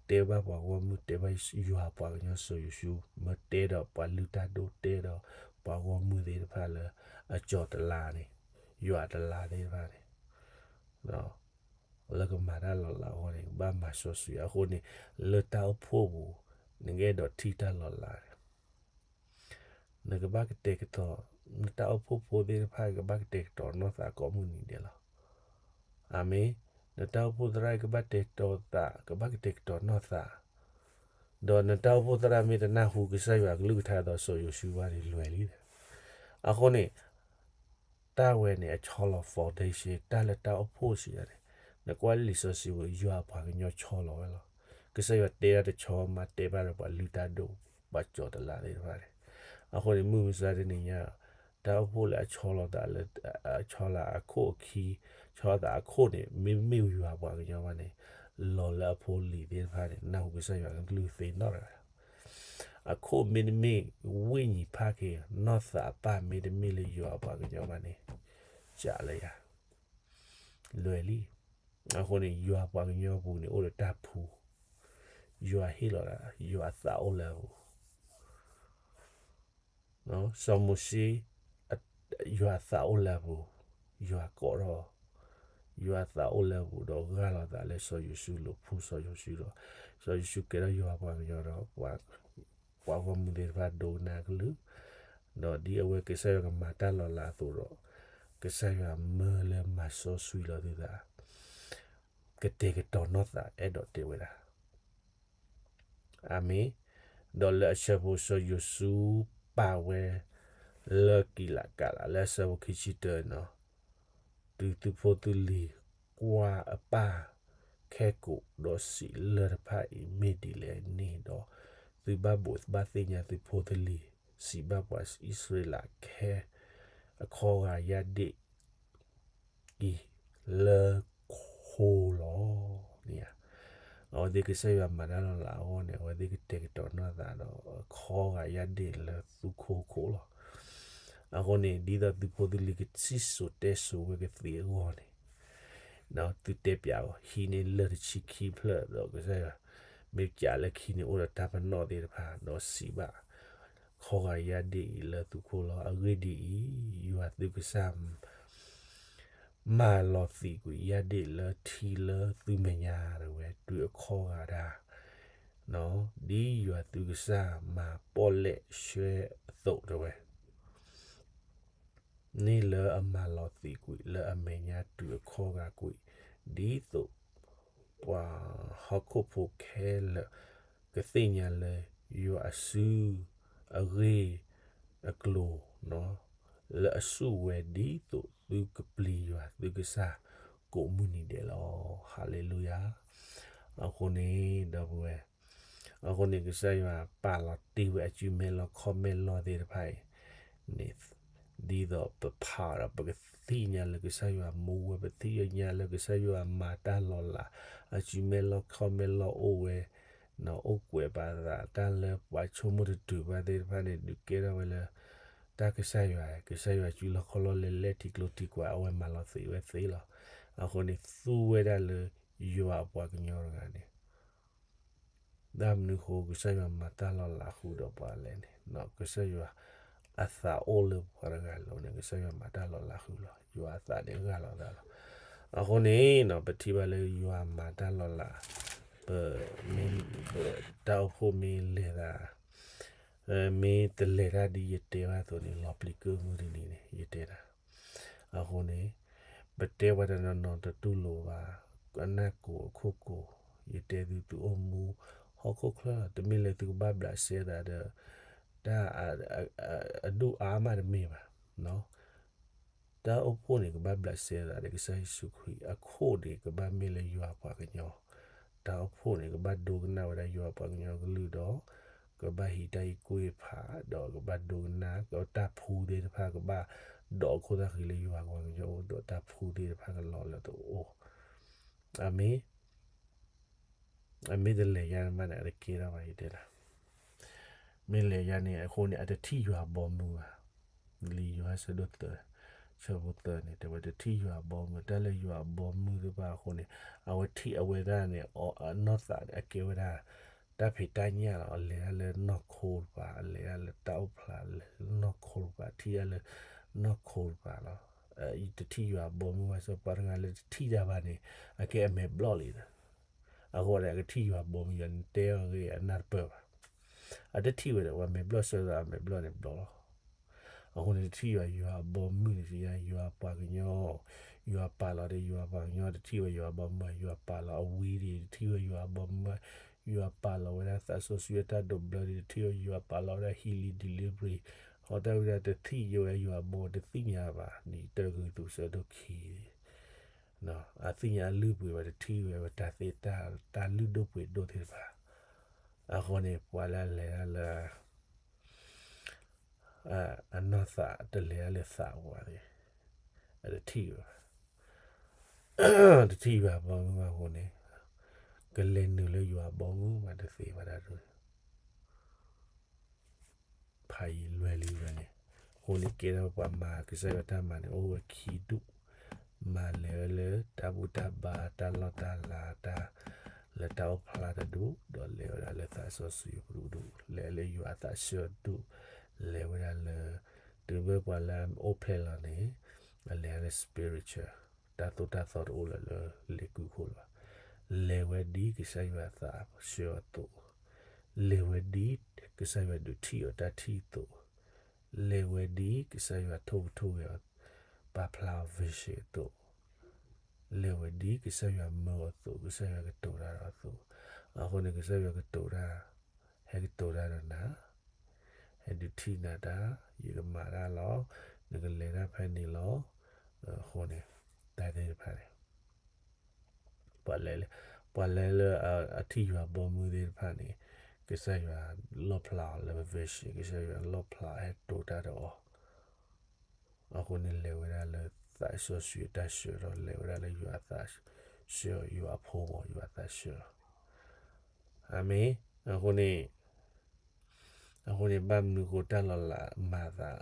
တဲဘၣ်ပှၤဂီၢ်မုၢ်, တဲဘၣ်ယွၤပှၤကညီစီၤယိၤၡူ, မ့ၢ်တဲဒီးပှၤလုၢ်တၢ်ဒိၣ်, တဲဒီးပှၤဂီၢ်မုၢ်သ့ၣ်တဖၣ်လၢအကၠီၤတလါန့ၣ်, ယွၤတလါသ့ၣ်တဖၣ်န့ၣ်, လၢကမၤတၢ်လီၤလးအဂီၢ်န့ၣ် ကဘၣ်မၤစီဆှံ. အဃိန့ၣ် လၢတၢ်အိၣ်ဖှိၣ်ပူၤ နကအဲၣ်ဒိးထံၣ်တၢ်လီၤလးန့ၣ် နကဘၣ်ကတဲာ်ကတီၤ, နတၢ်အိၣ်ဖှိၣ်ဖိသ့ၣ်တဖၣ် ကဘၣ်ကတဲာ်ကတီၤနီၢ်သးကိးမုၢ်နံၤဒဲးလီၤ. အၤမ့ၣ်. နတၢ်အိၣ်ဖှိၣ်သရၣ်ကဘၣ်တဲာ်ကတီၤသး, ကဘၣ်ကတဲာ်ကတီၤနီၢ်သး, ဒီးနတၢ်အိၣ်ဖှိၣ်သရၣ်မ့ၢ်တနၢ်ဟူကစၢ်ယွၤကလုၢ်ကထါဒီးစီၤယိၤၡူဘၣ်န့ၣ် လွဲၤလံ. အဃိန့ၣ် တၢ်ဝဲန့ၣ် အဆီလီၤ foundation တၢ်လၢတၢ်အိၣ်ဖှိၣ်စံးယၤန့ၣ်, နကွၢ်လၢလံာ်စီဆှံပူၤ ယွၤအပှၤကညီဆီလီၤဝဲလီၤ. ကစၢ်ယွၤတဲတၢ်တဆီမး တဲဘၣ်ဒီးပှၤလုၢ်တၢ်ဒိၣ် ပှၤကၠီၤတလါသ့ၣ်တဖၣ်န့ၣ်. အဃိန့ၣ် မုၢ်မဆါတနံၤညါ တၢ်အိၣ်ဖှိၣ်လၢအဆီလီၤသးလၢ ဆီလီၤအခိၣ်အခံ, ဆီလီၤသးအခိၣ်န့ၣ် မ့မ့ၢ်ယွၤအပှၤကညီဘၣ်န့ၣ်, လီၤလၢအဖိလံၤသ့ၣ်တဖၣ်န့ၣ် နၢ်ဟူကစၢ်ယွၤကလုၢ်သ့နီတဂၤ အခိၣ်မ့တမ့ၢ်ဝိညာဉ်ဖးက့ၤ နီၢ်သးအပၢ်မ့တမ့ၢ်လၢယွၤအပှၤကညီဘၣ်န့ၣ်, ကးလၢယၤ, လွဲၤလံ. အဃိန့ၣ် ယွၤအပှၤကညီအပူၤန့ၣ် အိၣ်ဒီးတၢ်ဖှူ, ယွၤဟ့ၣ်လီၤသး, ယွၤအသးအိၣ်လၢအပူၤ စီၤမိၤၡ့, ယွၤအသးအိၣ်လၢအပူၤ, ယွၤကိးထီၣ်, ယွၤအသးအိၣ်လၢအပူၤ ဒီးဂၢ်လီၤသးလၢစီၤယိၤၡူလိၤ ဖှူစီၤယိၤၡူဒီး, စီၤယိၤၡူကဲထီၣ်ယွၤပှၤကညီဒီး ပှၤဂီၢ်မုၢ်သ့ၣ်တဖၣ်ဒိကနၣ်အကလုၢ်, ဒီးဒ်အဝဲကစၢ်ယွၤကမၤတၢ်လီၤလးအသိးဒီး, ကစၢ်ယွၤမၢလၢမၤစီဆှံလီၤသုသး ကတဲာ်ကတီၤနီၢ်သး အဲၣ်ဒိးတဲဝဲဒၣ် အၤမ့ၣ်. ဒီးလၢအဆၢဖိ စီၤယိၤၡူပာ်ဝဲ လၢကံးလးကးလး လၢအဆၢဖိခံဆံတၢနီၤ, တုၤသုဖိသုလံၤကွၢ်အပၢ်ခဲကိာ်ဒီးစံး, လၢၢ်တဖၣ်အံၤမ့ၢ်ဒ်လဲၣ်န့ၣ်ဒီး, သုဘၣ်ဘိးဘၣ်သ့ၣ်ညါသုဖိသုလံၤ, စံးဘၣ်ပှၤအံၣ်စရ့လးခဲ အခီဂာ်ယၢ်ဒ့ၣ် အံၤလၢခိလီၤ. န့ၣ်ဧါ, အဝဲသ့ၣ်ကစၢ်ယွၤမၤတၢ်လီၤလးအဂီၢ်န့ၣ် အဝဲသ့ၣ်ကတဲာ်ကတီၤနီၢ်သးဒီး အခီဂာ်ယၢ်ဒ့ၣ်လၢသုခိခိလီၤ. အဃိန့ၣ် ဒ်သိးသုဖိသုလံၤကစံၣ်စိၤတဲစိၤဝဲကသ့အဂီၢ်န့ၣ်, ဒီးသုတဲပၠးအီၤ ဟံးန့ၢ်လၢၢ်တဆံခံဖျၢၣ်ဒီးကစၢ်ယွၤ, မ့ၢ်ပၠးလၢခံန့ၣ်အိၣ်ဒီးတၢ်ပနီၣ်သ့ၣ်တဖၣ် ဒီးစံးဘၣ် ခီဂာ်ယၢ်ဒ့ၣ်အံၤလၢသုခိလီၤ. အဂ့ၢ်ဒ်အံၤ, ယွၤသုကစၢ် မၤလီၤသံးကွံာ်ယၢ်ဒ့ၣ်လၢထံလၢသုမဲာ်ညါတဝဲ တုၤအခီဂာ်ဒၣ်, ဒ်ယွၤသုကစၢ်မၤပီၣ်လဲၣ်ရှဲအသိးတဝဲ န့ၣ်လၢအမၤလီၤသံးကွံာ်လၢအမဲာ်ညါတုၤအခီဂာ်ကွံာ်, ဒ်သိးပှၤဟီၣ်ခိၣ်ဖိခဲလၢာ်ကသ့ၣ်ညါလၢယွၤအစု အဂ့ၢ်အကျိၤ လၢအဆူၣ်ဝဲဒ်သိးသုကပျံၤယွၤသုကစၢ်ကိးမုၢ်နံၤဒဲးလီၤ. ဟၤလ့လူယၤ. အဃိန့ၣ် ဒီပုၢ်ဝဲၢ်, အဃိန့ၣ် ကစၢ်ယွၤပာ်လီၤတ့ၢ်ဝဲအစုမဲာ်လီၢ်ခီၣ်မဲာ်လီၢ်သ့ၣ်တဖၣ်အံၤန့ၣ် ဒ်သိးပဖးဒီး ပကသ့ၣ်ညါလၢကစၢ်ယွၤမူဝဲ, ပသ့ၣ်ညါလၢကစၢ်ယွၤမၤတၢ်လီၤလး, အစုမဲာ်လီၢ်ခီၣ်မဲာ်လီၢ်အိၣ်ဝဲ, အိၣ်ကွဲးပာ်သး တၢ်လၢပှၤဆိကမိၣ်တတုၤဘၣ်သ့ၣ်တဖၣ်န့ၣ် ဒုးကဲထီၣ်ဝဲလၢ တၢ်ကစၢ်ယွၤ, ကစၢ်ယွၤစုလီၢ်ခီၣ်လီၢ်လဲၤလဲၤထံကျိထံကွာ် အဝဲမၤလီၤသ့ဝဲသ့လီၤ. အဃိန့ၣ် သူဝဲဒၣ်လၢယွၤအပှၤကညီတဂၤန့ၣ် ဒၣ်မနုၤဃိ ကစၢ်ယွၤမၤတၢ်လီၤလးဃုာ်ဒီးပှၤလဲၣ်န့ၣ်, ကစၢ်ယွၤအသးအိၣ်လၢပှၤတဂၤအလိၤန့ၣ် ကစၢ်ယွၤမၤတၢ်လီၤလးဃုာ်လီၤ. ယွၤအသးန့ၣ်ဂၢ်လီၤသးလီၤ. အဃိန့ၣ် ပထံၣ်ဘၣ်လၢယွၤမၤတၢ်လီၤလး, ပမ့ၢ်, ပတၢ်အိၣ်ဖှိၣ်မ့ၢ်လဲၤသး, မ့ၢ်တလဲၤတၢ်ဒ်ယတဲဘၣ်အသိးန့ၣ် လီၤပျံၤကုၢ်မုၢ်တနံၤန့ၣ် ယတဲနၤ အဃိန့ၣ် ပတဲပှၤတနီၤနီၤတတူၢ်လိာ်ဘၣ်, အနၢ်ကိးအခိၣ်ကိး, ယတဲသု သုအိၣ်မူဟီၣ်ခိၣ်ချၢလီၤ. တမ့ၢ်လၢသုကဘၣ်ဘျးစဲသးဒီး တၢ်အဒိၣ်အါမးတမ့ၢ်ဘၣ်. တၢ်အိၣ်ဖှိၣ်န့ၣ် ကဘၣ်ဘျးစဲသးဒီးကစၢ်ယ့ၣ်ၡူးခရံာ်, အခိၣ်န့ၣ် ကဘၣ်မ့ၢ်လၢယွၤပှၤကညီ, တၢ်အိၣ်ဖှိၣ်န့ၣ် ကဘၣ်ဒိကနၣ်ဝဲဒၣ်ယွၤပှၤကညီကလုၢ်ဒီး ကဘၣ်ဟံးတၢ်ဟံးကွံာ်ဖး, ဒီးကဘၣ်ဒိကနၣ် တၢ်ဖှူသ့ၣ်တဖၣ် ကဘၣ်ဒိးခိၣ်သၣ်ဃံးလၢယွၤပှၤကညီအအိၣ်ဒီး တၢ်ဖှူသ့ၣ်တဖၣ်ကလီၤလၢတအိၣ်. အမ့ၢ် အမ့ၢ်တလဲၤယါန့ၣ်မးန့ၣ် အတကဲထီၣ်ဘၣ် ယတဲဒၣ်. မ့ၢ်လဲၤယါန့ၣ် အဃိန့ၣ် အတထံၣ်ယွၤအဘီမုၢ်ဘၣ်. လံာ်ယိၤဟၣ်ဆၢဒိၣ်သၢ, ဆၢဖိသၢန့ၣ် တဲဝဲတထံၣ်ယွၤအဘီမုၢ်, တၢ်လၢယွၤအဘီမုၢ်သ့ၣ်တဖၣ်အဃိန့ၣ် အဝဲထံၣ်အဝဲဒၣ်န့ၣ် အနီၢ်သးန့ၣ် အကဲဝဲဒၣ် တၢ်ဖံးတၢ်ညၣ်လီၤ. အလဲၤဒၣ်လၢနီၢ်ခိတပၤ, အလဲၤဒၣ်လၢတၢ်အိၣ်ဖျါ, လဲၤလၢနီၢ်ခိတပၤ, ထံၣ်ဒၣ်လၢနီၢ်ခိတပၤလီၤ. တထံၣ်ယွၤအဘီမုၢ်ဘၣ်ဆၣ် ပှၤတဂၤလၢတထံၣ်တၢ်ဘၣ်န့ၣ် အကဲအမဲာ်ဘျီၣ်လံဒီး အဃိန့ၣ် အကထံၣ်ယွၤအဘီမုၢ် ယွၤန့ၣ်တဲအီၤဂ့ၤအနၢ်တပၢၢ်ဘၣ်. အတထံၣ်ဝဲဒီး ပှၤမဲာ်ဘျီၣ်ဆၢဒီးအမဲာ်ဘျီၣ်န့ၣ်ဘျီၣ်လီၤ. အဃိန့ၣ် တထံၣ်ယွၤ, ယွၤအဘီမုၢ်န့ၣ် ယွၤပှၤကညီ, ယွၤပာ်လီၤဒီးယွၤပှၤကညီ, တထံၣ်ဝဲယွၤအဘီမုၢ်, ယွၤပာ်လီၤအဝံၤဒီး တထံၣ်ဝဲယွၤအဘီမုၢ်, ယွၤပာ်လီၤဝဲဒၣ်သးစီဆှံအတၢ်ဒိးဘျၢဒီး တထံၣ်ဝဲယွၤပာ်လီၤဝဲဒၣ် healing delivery, ဟီတၢ်ဝဲဒၣ်တထံၣ်ယွၤ, ယွၤအဘီတသ့ၣ်ညါဘၣ်, နံၣ်တၢ်ကရံၣ်သူးဆၢဒိၣ်ခံ အသ့ၣ်ညါအလုၢ်အပှ့ၤဘၣ်, တထံၣ်ဝဲဝဲတၢ်သ့ၣ် တၢ်လုၢ်ဒိၣ်ပှ့ၤဒိၣ်သ့ၣ်တဖၣ်. အဃိန့ၣ် ပှၤလၢအလဲၤဒၣ်လၢ အနီၢ်သးတလဲၤဒၣ်လၢသးပှၢ်န့ၣ် အတထံၣ်ဝဲဘၣ်. တထံၣ်ယွၤအဘီမုၢ်ဘၣ်အဃိန့ၣ် ကလဲၤနုာ်လၢယွၤအဘီမုၢ်မးတသ့ဘၣ်တၢ်ဒိၣ်န့ၣ် ဖးယံာ်လွဲၢ်လံဝဲန့ၣ်. အဃိန့ၣ် ကဲထီၣ်ပှၤမၤကစၢ်ယွၤတၢ်မၤန့ၣ် အိၣ်ဝဲခံဒူၣ်, မၤလဲၤဝဲလၢတၢ်ဘူၣ်တၢ်ဘါ တၢ်လီၢ်တၢ်လၤ တၢ်လၢတၢ်အိၣ်ဖျါတဒူၣ်, ဒီးလဲၤဝဲဒၣ်လၢသးစီဆှံပူၤဒူၣ်, လဲၤလၢယွၤအသးဆၢဒူၣ်, လဲၤဝဲဒၣ်လၢ တုၤမ့ၢ်ပှၤလၢအအိၣ်ဖျဲၣ်လီၤန့ၣ် အလဲၤလၢ spiritual, တၢ်သိၣ်တၢ်သီတအိၣ်လၢၤလၢလ့ၣ်ကုၢ်ခိၣ်လၢၤဘၣ်. လဲၤဝဲဒ်ကစၢ်ယွၤအသးဆှၢအီၤအသိး, လဲၤဝဲဒ်ကစၢ်ယွၤဒုးထံၣ်အီၤတၢ်ထံၣ်အသိး, လဲၤဝဲဒ်ကစၢ်ယွၤထိၣ်ကထိၣ်ဂဲၤအီၤ ပာ်ဖျါအီၤ vision အသိး, လဲၤဝဲဒ်ကစၢ်ယွၤမၢအီၤအသိး, ကစၢ်ယွၤကတိၤတၢ်ဒီးအသိး, အဃိန့ၣ် ကစၢ်ယွၤကတိၤတၢ်, ဟဲကတိၤတၢ်ဒီးနၤ, ဟဲဒုးထံၣ်နၤတၢ်, ယကမၤတၢ်လီၤ, နကလဲၤတၢ်ဖဲန့ၣ်လီၤ. အဃိန့ၣ် တၢ်သ့ၣ်တဖၣ်န့ၣ် ပှၤလဲၤလၢ, ပှၤလဲၤလၢအထံၣ်ယွၤဘီမုၢ်သ့ၣ်တဖၣ်န့ၣ် ကစၢ်ယွၤလီၣ်ဖျါအီၤလၢ vision, ကစၢ်ယွၤလီၣ်ဖျါဟဲတိၤတၢ်ဒီးအီၤ, အဃိန့ၣ်လဲၤဝဲဒၣ်လၢသးစီဆှံအတၢ်ဆှၢဒီး လဲၤဝဲဒၣ်လၢယွၤအသးဆှၢ, ယွၤအဖိမီၤ ယွၤအသးဆှၢ. အၤမ့ၣ်. အဃိန့ၣ် အဃိန့ၣ် ဘၣ်မနုၤဃိတၢ်လီၤလးမၤသး,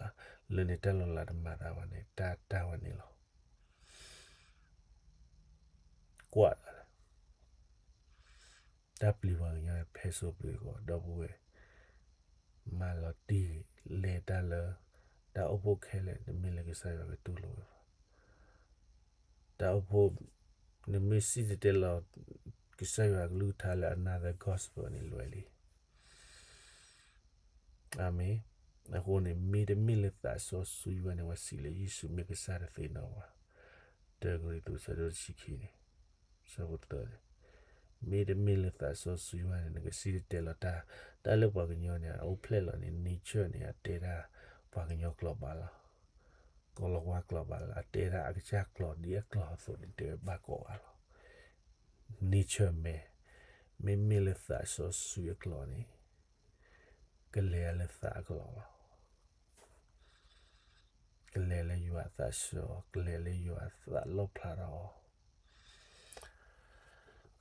လၢန့ၣ်တၢ်လီၤလးတမၤသးဘၣ်န့ၣ် တၢ်တၢ်ဝဲန့ၣ်လီၤ. ကွၢ်လၢ တၢ်ပျံၤပှၤကညီဖဲစိပျံၤအဂီၢ် ဒီပုၢ်ဝဲၢ်, မၤလီၤတံၢ်လဲၤတၢ်လၢ တၢ်အိၣ်ဖှိၣ်ခဲလၢာ် တမ့ၢ်လၢကစၢ်ယွၤကတူၢ်လိာ်ဝဲဘၣ်. တၢ်အိၣ်ဖှိၣ် နမ့ၢ်စံၣ်တဲၤတဲလီၤ ကစၢ်ယွၤကလုၢ်ကထါလၢ another gospel န့ၣ်လွဲၢ်လံ. အၤမ့ၣ်. အဃိန့ၣ် မ့တမ့ၢ်လၢသးစီဆှံဘၣ်န့ၣ် ပှၤစံးလၢယ့ၣ်ၡူးမ့ၢ်ကစၢ်တသ့နီတဂၤဘၣ်. တၢကရံၣ်သူး ဆၢဒိၣ်တဆံခံန့ၣ်, ဆၢဖိသၢန့ၣ်, မ့တမ့ၢ်လၢသးစီဆှံဘၣ်န့ၣ် နကစံၣ်တဲၤတဲလီၤတၢ်, တၢ်လၢပှၤကညီန့ၣ် အအိၣ်ဖျဲၣ်လီၤန့ၣ် nature န့ၣ် အတဲဒၣ်ပှၤကညီကျိာ်ဘၣ်လီၤ. ကီၤလၤဝါကျိာ်ဘၣ်လီၤ, အတဲဒၣ်အကစၢ်ကျိာ်ဒ်အကျိာ်အသိးန့ၣ် တဲဝဲဘၣ်ကိးဂၤလီၤ. nature မ့ၢ်, မ့မ့ၢ်လၢသးစီဆှံအကျိာ်န့ၣ် ကလဲၤလၢသးအကျိာ်လီၤ. ကလဲၤလၢယွၤအသးစၢၤအီၤ, ကလဲၤလၢယွၤအသးလီၣ်ဖျါထီၣ်အီၤ.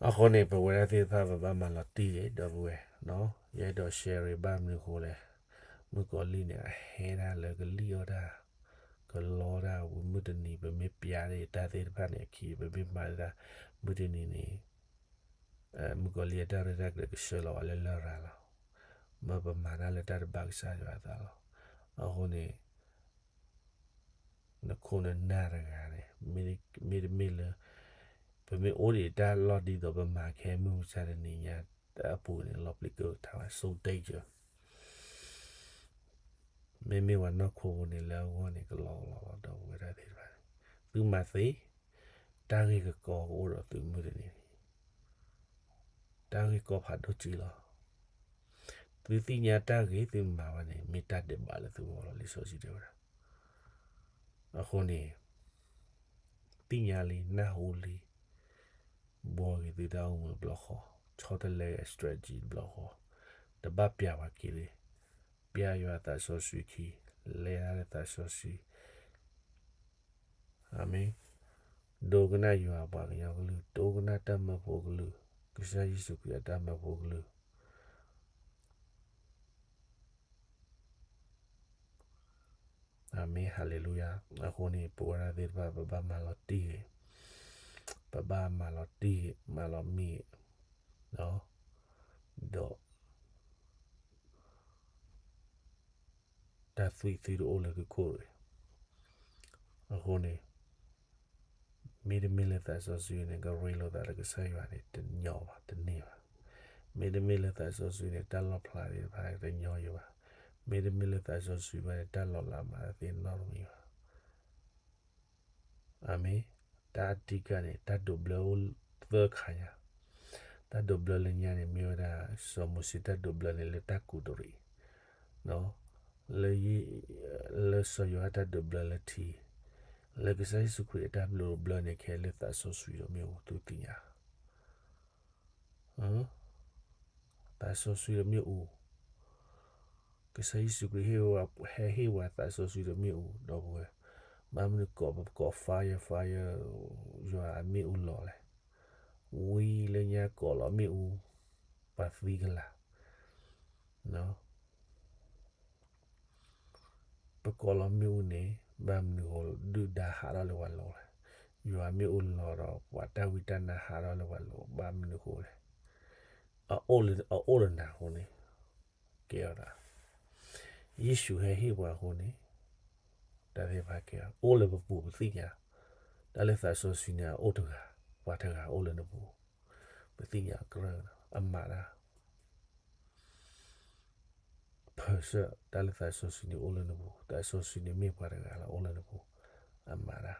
အဃိန့ၣ် ပဝဲဒၣ်သ့ၣ်တဖၣ် ပဘၣ်မၤလီၤတံၢ်ဂ့ၤ ဒီပုၢ်ဝဲၢ်, ယအဲၣ်ဒိး share ဘၣ်မနုၤအဃိလဲၣ်, မုၣ်ကီၤလံၢ်န့ၣ် အဟဲဒၣ်လၢကလံၣ်အီၣ်တၢ်, ကလီတၢ်ဝံၤ မုၢ်တနံၤ ပမ့ၢ်ပျါဒၣ်တၢ်သ့ၣ်တဖၣ်န့ၣ်အခံ ပမ့ၢ်မၤဒၣ် မုၢ်တနံၤန့ၣ် မုၣ်ကီၤလံၢ်အတၢ်ရဲၣ်တၢ်ကျဲၤကဆှၢလီၤဝဲလၢလရာ်လီၤ. မ့ၢ်ပမၤတၢ်လၢတၢ်တဘၣ်ကစၢ်ယွၤအသးလီၤ. အဃိန့ၣ် နခိၣ်နနၢ်တဂၤန့ၣ် မ့တမ့ၢ်လၢ ပမ့ၢ်အိၣ်ဒံးတၢ်လီၢ်ဒ်သိးပမၤခဲမုၢ်မဆါတနံၤညါအပူၤန့ၣ် လီၤပျံၤကတၢၢ်ဝဲ so danger. မ့မ့ၢ်ပှၤနီၢ်ခိဖိန့ၣ် လၢအဂီၢ်န့ၣ် ကလီကလီလီၤ ဒီပုၢ်ဝဲၢ်တၢ်သ့ၣ်တဖၣ်န့ၣ်, သုမၤသ့, တၢ်ဂ့ၢ်ကကီကအိၣ်ဒီးသုမုၢ်တနံၤန့ၣ် တၢ်ဂ့ၢ်ကီဖးဒိၣ်ကံလီၤ. သုသ့ၣ်ညါတၢ်ဂ့ၤ သုမၤဘၣ်န့ၣ် မ့ၢ်တၢ်ဒဲးဘးလၢသုဂီၢ်လီၤ လံာ်စီဆှံတဲဝဲဒၣ်. အဃိန့ၣ် သ့ၣ်ညါလံ နၢ်ဟူလံ, ဘှီက့ၤသုတၢ်အိၣ်မူတဘျီဃီ, ဆီတလဲ strategy တဘျီဃီ, တဘၣ်ပျဲပှၤက့ၤလံ, ပျဲယွၤသးစီဆှံခံ, လဲၤတၢ်လၢသးစီဆှံ အၤမ့ၣ်, ဒိကနၣ်ယွၤပှၤကညီကလုၢ်, ဒိကနၣ်တၢ်မၢဖိကလုၢ်, ကစၢ်ယ့ၣ်ၡူးခရံာ်အတၢ်မၢဖိကလုၢ်. အၤမ့ၣ် ဟါလ့လူယၤ. အဃိန့ၣ် ပဝဲဒၣ်သ့ၣ်တဖၣ် ပဘၣ်မၤလီၤတံၢ်ဂ့ၤ, ပဘၣ်မၤလီၤတံၢ်ဂ့ၤ မၤလီၤမံဂ့ၤ, ဒီး တၢ်သွံၣ်သုတအိၣ်လၢသုခိၣ်တဂ့ၤ. အဃိန့ၣ် မ့တမ့ၢ်လၢသးစီဆှံန့ၣ် ကရ့လိာ်သးလၢကစၢ်ယွၤန့ၣ် တညီဘၣ် တန့ၢ်ဘၣ်. မ့တမ့ၢ်လၢသးစီဆှံန့ၣ် တၢ်လီၣ်ဖျါသ့ၣ်တဖၣ်တညီယဘၣ်. မ့တမ့ၢ်လၢသးစီဆှံဘၣ်န့ၣ် တၢ်လီၤလးမၤတသ့နီတမံၤဘၣ်. အၤမ့ၣ်, တၢ်အတံကၢ်န့ၣ် တၢ်ဒိးဘျၢအိၣ်သၢခါညါ, တၢ်ဒိးဘျၢလၢညါန့ၣ် မ့ၢ်ဝဲဒၣ် စီၤမိၤၡ့တၢ်ဒိးဘျၢန့ၣ်လၢတၢ်ကူးတရံး, လၢ လၢစီၤယိၤဟၣ်တၢ်ဒိးဘျၢလၢထံ, လၢကစၢ်ယ့ၣ်ၡူးခရံာ်အတၢ်ဒိးဘျၢန့ၣ် ခဲလၢာ်သးစီဆှံဒီးမ့ၣ်အူ သုသ့ၣ်ညါ သးစီဆှံဒီးမ့ၣ်အူ, ကစၢ်ယ့ၣ်ၡူးခရံာ်ဟဲဟ့ၣ်ဝဲသးစီဆှံဒီးမ့ၣ်အူ ဒီပုၢ်ဝဲၢ်, ဘၣ်မနုၤကိးပကိး fire fire ယွၤအမ့ၣ်အူလီၤလဲၣ်, ဝံၤလၢညါကိးလီၤမ့ၣ်အူ, ပှၤသံကလၤ ပကိးလီၤမ့ၣ်အူန့ၣ် ဘၣ်မနုၤဃိ ဒုၣ်ဒါဟးထီၣ်လၢပှၤလိၤလဲၣ်, ယွၤမ့ၣ်အူလီၤဒီး ပှၤတၢ်ဝံတၢ်နါဟးထီၣ်လၢပှၤလိၤ ဘၣ်မနုၤဃိလဲၣ်, အအိၣ်လၢနၤအဃိန့ၣ်, ကဲအီၤဒၣ်, ယ့ၣ်ၡူးဟဲဟ့ၣ်ပှၤအဃိန့ၣ်, တၢ်သ့ၣ်တဖၣ်ကဲအီၤ အိၣ်လၢပပူၤပသ့ၣ်ညါ, တၢ်လၢသးစီဆှံန့ၣ် အအိၣ်တဂၤ, ပှၤတဂၤအိၣ်လၢနပူၤ, ပသ့ၣ်ညါအကြၢး အမၤတၢ် ဖၢဆၢ တၢ်လၢသးစီဆှံန့ၣ်အိၣ်လၢနပူၤ, သးစီဆှံန့ၣ်မ့ၢ်ပှၤတဂၤလၢအိၣ်လၢနပူၤ, အမၤတၢ်,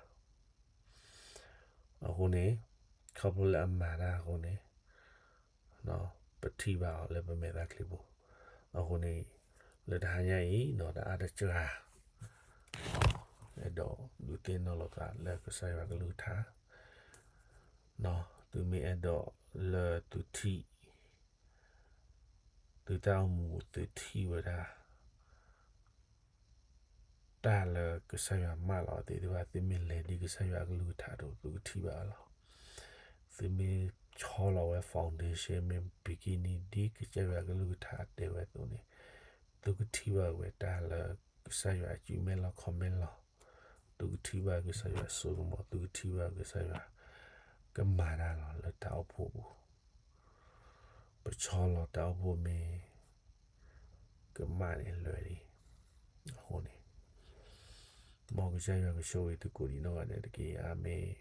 အဃိန့ၣ်, ခီဖျိလၢအမၤတၢ်အဃိန့ၣ်, ပထံၣ်ဘၣ်အီၤလၢပမဲာ်ချံပူၤ, အဃိန့ၣ်, လၢတဟါညါအံၤ ဒီးတအါတစှၤ အဲၣ်ဒိးဒုးသ့ၣ်နီၣ်လိာ်သးလၢကစၢ်ယွၤကလုၢ်ကထါ, သုမ့ၢ်အဲၣ်ဒိးလၢသုထံၣ်, သုတၢ်အိၣ်မူသုထံၣ်ဝဲဒၣ် တၢ်လၢကစၢ်ယွၤမၢလီၤအီၤသ့ၣ်တဖၣ် သုမ့ၢ်လဲၤဒ်ကစၢ်ယွၤအကလုၢ်ကထါအသိး သုကထံၣ်ဘၣ်အီၤလီၤ. သုမ့ၢ်ဆီလီၤဝဲ foundation မ့ၢ် beginning ဒ်ကစၢ်ယွၤအကလုၢ်ကထါတဲဝဲအသိးန့ၣ်, သုကထံၣ်ဘၣ်ဝဲတၢ်လၢကစၢ်ယွၤအစုမဲာ်လီၢ်ခီၣ်မဲာ်လီၢ်, သုကထံၣ်ဘၣ်ကစၢ်ယွၤစိကမီၤ, သုကထံၣ်ဘၣ်ကစၢ်ယွၤကမၤတၢ်လီၤလၢတၢ်အိၣ်ဖှိၣ်ပူၤ ပဆီလီၤတၢ်အိၣ်ဖှိၣ်မ့ၢ်ကမၣ်န့ၣ်လွဲၢ်လံ. အဃိန့ၣ်, မ်ကစၢ်ယွၤကဆိၣ်ဂ့ၤသုကိးဒံးနီၢ်ဂၤဒဲးတက့ၢ်. အၤမ့ၣ်.